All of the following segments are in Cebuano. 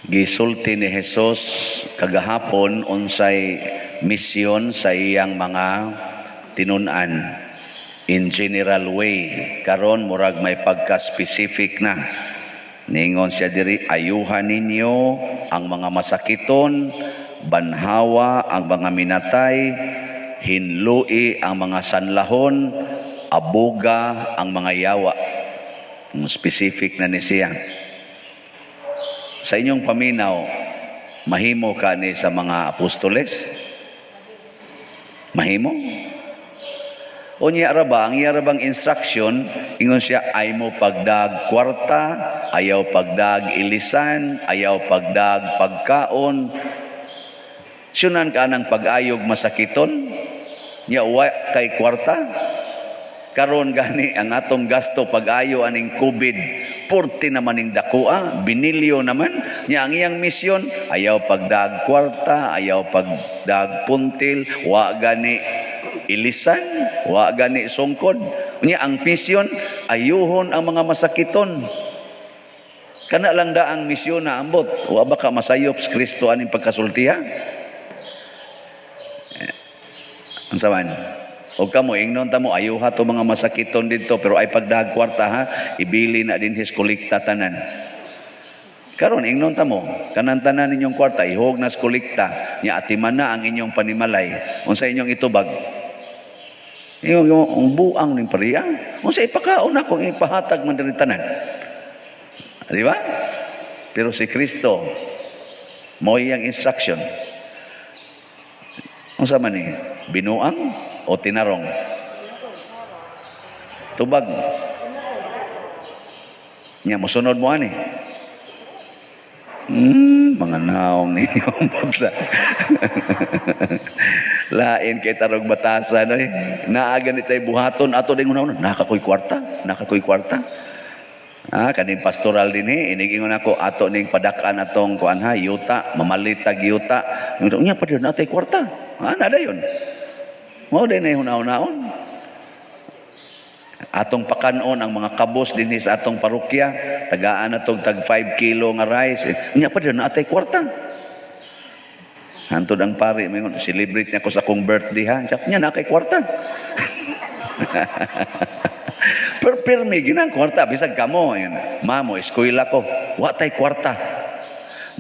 Gisulti ni Jesus kagahapon unsay misyon sa iyang mga tinun-an in general way. Karon murag may pagka-specific na. Ningon siya diri, "Ayuhan ninyo ang mga masakiton, banhawa ang mga minatay, hinlui ang mga sanlahon, abuga ang mga yawa." Specific na ni siya. Sa inyong paminaw, mahimo ka ni sa mga apostoles? Mahimo? Unya ra ba, ang iya ra bang instruction, ingon siya, ay mo pagdag kwarta, ayaw pagdag ilisan, ayaw pagdag pagkaon. Syunan ka ng pag-ayog masakiton, nya wa kay kwarta. Karon gani ang atong gasto pag-ayo aning COVID, 40 naman ning dakoa, binilyo naman. Nya ang iyang misyon, ayaw pagdag kwarta, ayaw pagdag puntil, wa gani ilisan, wa gani sungkod. Nya ang misyon, ayuhon ang mga masakiton. Kana lang da ang misyon na ambot. Wa ba ka masayop sa Kristo aning pagkasultiha? Eh, unsa man? O kamo, ingnon ta mo, ayuha to mga masakiton dito, pero ay pagdag kwarta ha, ibili na din his kolekta tanan. Karon ingnon ta mo, kanang tanan ninyong kwarta, ihog na sa kolekta, nya atiman na ang inyong panimalay. Unsa inyong itubag? Ingon mo, ang buang ning pariya. Unsa ipakaon ako, ipahatag man diri tanan. Di ba? Pero si Kristo, mo iyang instruction. Unsa man ni? Binuang o tinarong? Tubag. Nya mosunod mo ani. Mga naong ninyo butla. Lain kay tarog batasan oy. Naa gani tay buhaton ato ding una nakakoy kwarta, nakakoy kwarta. Ah, kaning pastoral dinhi, inigingon ako ato ning padak-an atong kuan ha, yuta, mamalit tag yuta. Unya pa din natay kwarta. Ah, na dayon. Mao din ay hunahunaon. Atong pakanon ang mga kabos dinhi sa atong parokya, tagaan na tog tag 5 kilo nga rice. Unya pa din natay kwarta. Hantod ang pari, mingon, celebrate niya ko sa akong birthday ha. Siya, niya na kay kwarta. Pero pirmi, ginang kwarta, bisag kamo. Yun. Ma, mo, eskwela ko. Wa tay kwarta.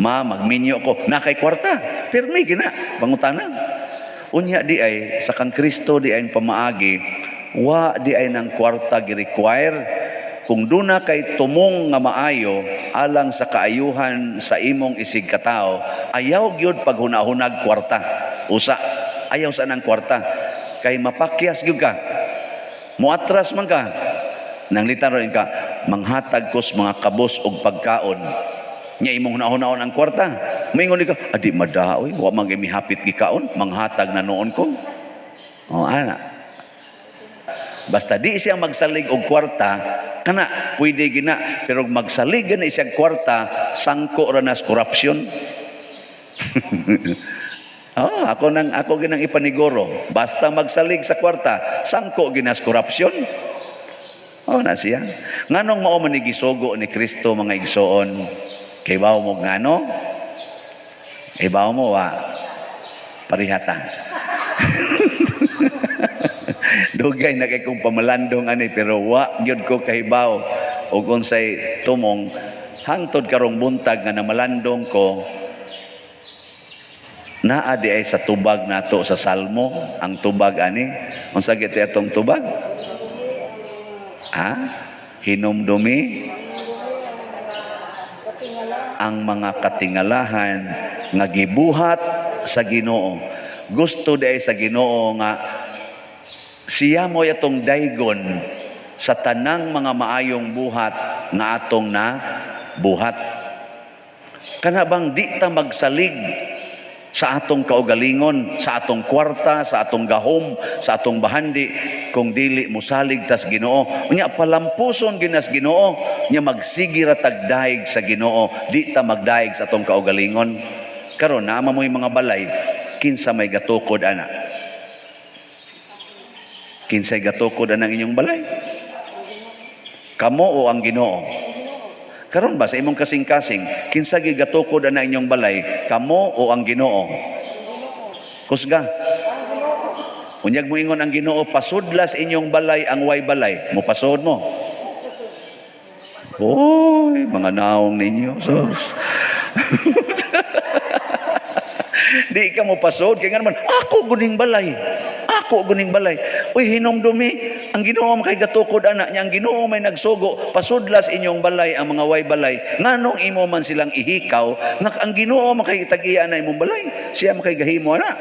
Ma, magminyo ko. Na kay kwarta. Pirmi, gina. Pangutana. Unya di ay, sa kang Kristo di ay pamaagi, wa di ay ng kwarta gi-require. Kung duna kay tumong nga maayo alang sa kaayuhan sa imong isig katao, ayaw gyud paghunahunag kwarta. Usa, ayaw sa nang kwarta. Kay mapakyas gyud ka. Muatras man ka. Nang literal ka, manghatag kos mga kabos og pagkaon. Nya imong hunahunahon ang kwarta. Maingon ka, adi madaoy, wa man mihapit gikaon, manghatag na noon ko. Oh, ana. Basta di siya magsalig og kwarta, kana pwede gina, pero magsalig gani siya kwarta, sangko ra nas corruption. Oh, ako ginang ipaniguro. Basta magsalig sa kwarta, sangko ginas corruption. Oh, na siya. Nganong mao man ni gisugo ni Kristo, mga igsoon? Kay bawo mo ngano? Ibaw mo wa parihata. Dugay na kay kong pamalandong ani pero wa gyud ko kahibaw og unsay tumong hangtod karong buntag nga namalandong ko. Naa di ay sa tubag nato sa Salmo ang tubag ani. Unsa gyud atong tubag ha? Hinumdumi ang mga katingalahan nga gibuhat sa Ginoo. Gusto di ay sa Ginoo nga siya mo atong daygon sa tanang mga maayong buhat nga atong na buhat. Kana bang di ta magsalig sa atong kaugalingon, sa atong kwarta, sa atong gahom, sa atong bahandi, kung dili mosalig tas Ginoo. Unya palampuson ginas Ginoo, nya magsigi ra tagdayeg sa Ginoo, di ta magdayeg sa atong kaugalingon. Karon naa mo'y mga balay, kinsa may gatukod ana? Kinsay gatukod anang inyong balay? Kamo o ang Ginoo? Karon ba sa imong kasing-kasing, kinsa gigatukod ana inyong balay, kamo o ang Ginoo? Kusga. Unyag mo ingon ang Ginoo, pasudlas inyong balay ang way balay. Mo pasod mo. Oy, mga naong ninyo, sus. Di ka mo pasod kay nga naman ako guning balay. Ako guning balay. Uy, hinumdumi, ang Ginoo makay gatukod ana niya, ang Ginoo may nagsugo, pasudlas inyong balay ang mga way balay. Nganong imo man silang ihikaw nga ang Ginoo makay tag-iya na imong balay, siya makay gahimo ana.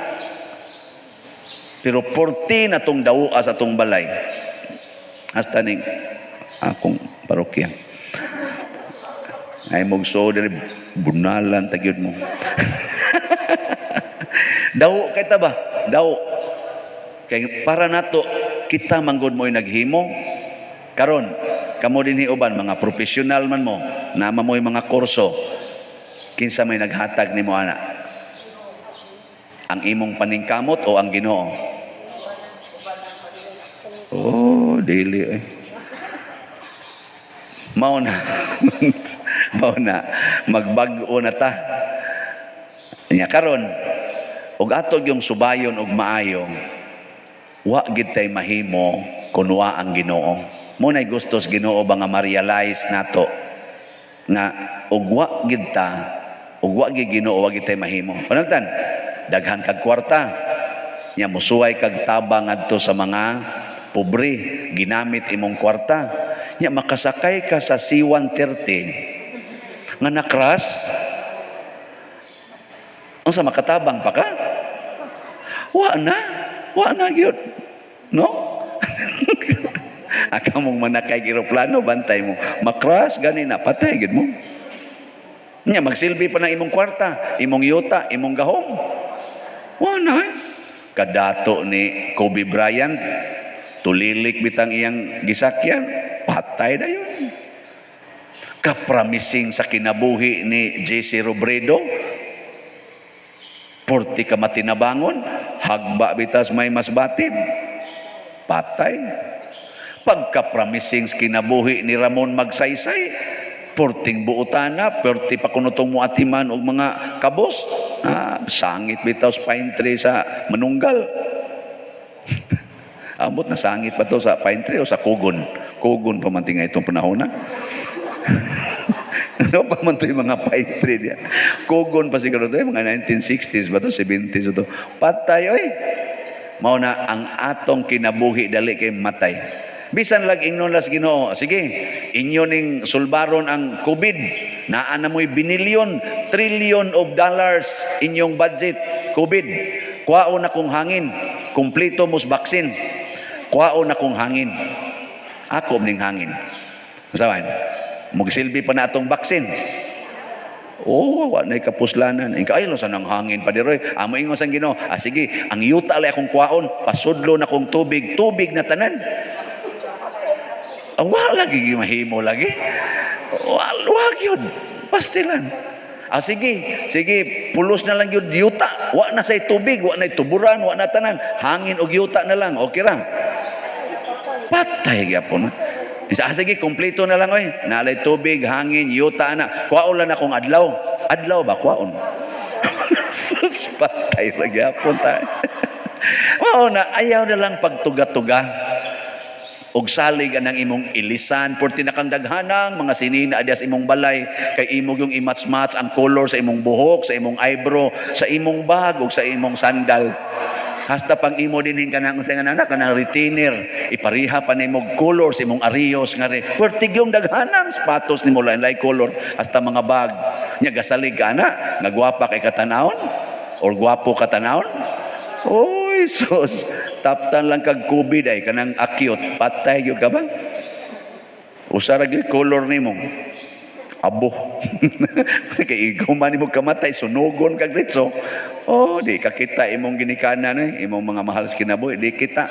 Pero porti na tong dawa sa tong balay. Hasta ning akong parokya. Ay mugso diri bunalan tagyod mo. Daw kay ta ba? Daw. Kay para nato kita manggod mo'y naghimo. Karon, kamo dinhi uban mga profesional man mo, nama mo'y mga kurso. Kinsa may naghatag nimo ana? Ang imong paningkamot o ang Ginoo? Oh, dili eh. Mao na. Mao na magbag-o na ta. Nya karon og ato yung subayon og maayo, wa gid tay mahimo kun wa ang Ginoo. Mo nay gustos Ginoo ba nga ma-realize nato nga og wa gid ta, og wa gid Ginoo, wa gid tay mahimo. Panantan, daghan kag kwarta, nya musuway kag tabang ngadto sa mga pobre, ginamit imong kwarta. Nya makasakay ka sa C-130 nga nakras, unsa makatabang pa ka? Wa na, wa na gyud. No? Aka mong manakay eroplano, bantay mo. Makras, gani na, patay gyud mo. Nya magsilbi pa ng imong kwarta, imong yuta, imong gahom. Wa na eh. Kadato ni Kobe Bryant, tulilik bitang iyang gisakyan, patay na yun. Kapramising sa kinabuhi ni J.C. Robredo, porti ka matinabangon, hagba bitas may masbatid, patay. Pagkapramising sa kinabuhi ni Ramon Magsaysay, porting buotana, porti pa kunutong mo atiman og mga kabos, sangit bitaw sa pine tree sa Manunggal. Amot na sangit pa to sa pine tree o sa kugon. Kugon pa man tinga itong panahon na. Ano pa man to yung mga pine tree niya? Kugon pa siguro to, mga 1960s ba to, 70s ba to. Patay, oy. Mao na ang atong kinabuhi dali kay matay. Bisan lag ingnon las Ginoo, sige, inyo ning sulbaron ang COVID, naa na mo'y binilyon, trillion of dollars inyong budget, COVID. Kuwaon na kong hangin, kumpleto mos baksin. Kuwaon na kong hangin. Ako ning hangin. Sawan, magsilbi pa na atong baksin. Oh, wa na'y kapuslanan. Ika ay sa nang hangin pa diroy. Amo ingon sang Ginoo. Ah, sige, ang yuta lay akong kuwaon, pasudlo na kong tubig, tubig na tanan. Ah, wa lagi mahimo lagi. Wa wa gyud. Pastilan. Ah, sige, sige, pulos na lang gyud yuta. Wa na say tubig, wa na tuburan, wa na tanan. Hangin og yuta na lang. Okay ra. Patay gyapon. Isa, ah, sige, kompleto na lang oy. Nalay tubig, hangin, yuta na. Kuwaon lang akong adlaw. Adlaw ba kuwaon? Sus, patay ra gyapon ta. Mao na ayaw na lang pagtuga-tuga. Og salig anang imong ilisan, porti na kang daghanang mga sinina adias imong balay, kay imo yung imats-mats ang color sa imong buhok, sa imong eyebrow, sa imong bag ug sa imong sandal. Hasta pang imo dinhin kanang unsay nga anak kanang retainer, ipariha pa nimo color sa imong arios nga re. Pertig yung daghanang sapatos nimo lain-lain color hasta mga bag. Nya gasalig ka ana, nga gwapa kay katanawon or gwapo ka tanawon. Oy sus, taptan lang kag COVID ay kanang acute, patay gyud ka ba? Usa ra gyud color nimo. Abo. Kay ikaw man nimo kamatay, sunugon kag ritso. Oh, di ka kita imong ginikanan eh, imong mga mahal sa kinabuhi, di kita.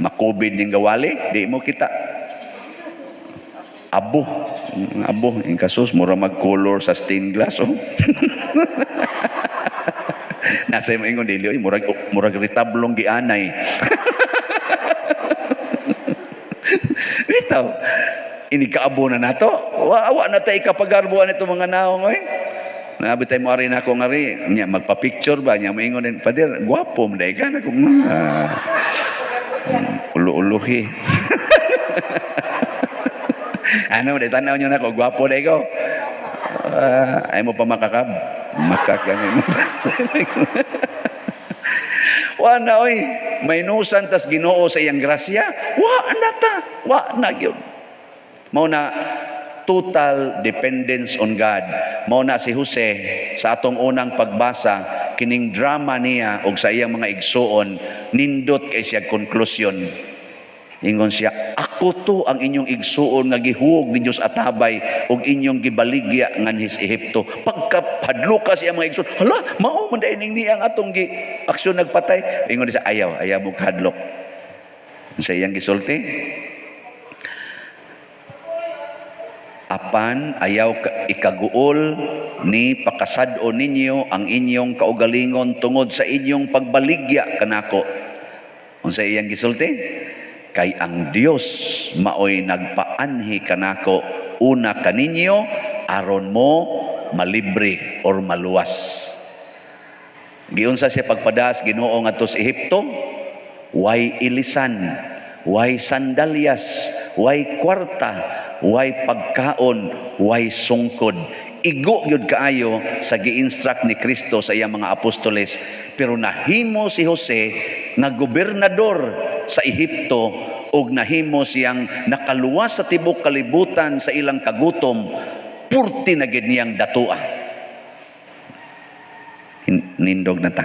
Makubid ning gawali, di mo kita. Abo. Abo, in kasus mura mag-color sa stained glass oh. Nasa imo ingon dili oy, murag murag retablong gianay. Bitaw. Ini kaabo na nato. Wa, wa na tay ikapagarbuan ito mga naong, oy. Naabot tayo mo ari na ako ngari, nya magpa-picture ba niya, moingon din, "Father, gwapo mo dai ka." Nako, ulo-ulohi. Ano, di tanaw niyo na ako, gwapo dai ko. Ay mo pa makakab. Makak ganin. Wa na oy, mainusan tas Ginoo sa iyang grasya. Wa na ta, wa na gyud. Mao na total dependence on God. Mao na si Jose sa atong unang pagbasa, kining drama niya og sa iyang mga igsuon, nindot kay siya conclusion. Ingon siya, "Ako to ang inyong igsuon nga gihuog ninyo sa atabay ug inyong gibaligya nganhi sa Ehipto." Pagkahadloka siya mga igsuon, "Hala, mao man diay ning niya ang atong gi aksyon nagpatay." Ingon siya, "Ayaw, ayaw mo kahadlok." Sa iyang gisulti, "Apan ayaw ikaguol ni pakasad-on ninyo ang inyong kaugalingon tungod sa inyong pagbaligya kanako." Unsa iyang gisulti? "Kay ang Dios maoy nagpaanhi kanako una kaninyo aron mo malibre or maluwas." Giunsa siya pagpadas Ginoo ngadto sa Ehipto? Way ilisan, way sandalyas, way kwarta, way pagkaon, way sungkod. Igo gyud kaayo sa gi-instruct ni Kristo sa iyang mga apostoles, pero nahimo si Jose nga gobernador sa Ehipto ug nahimo siyang nakaluwas sa tibok kalibutan sa ilang kagutom. Purti na gid niyang datua. Nindog na ta.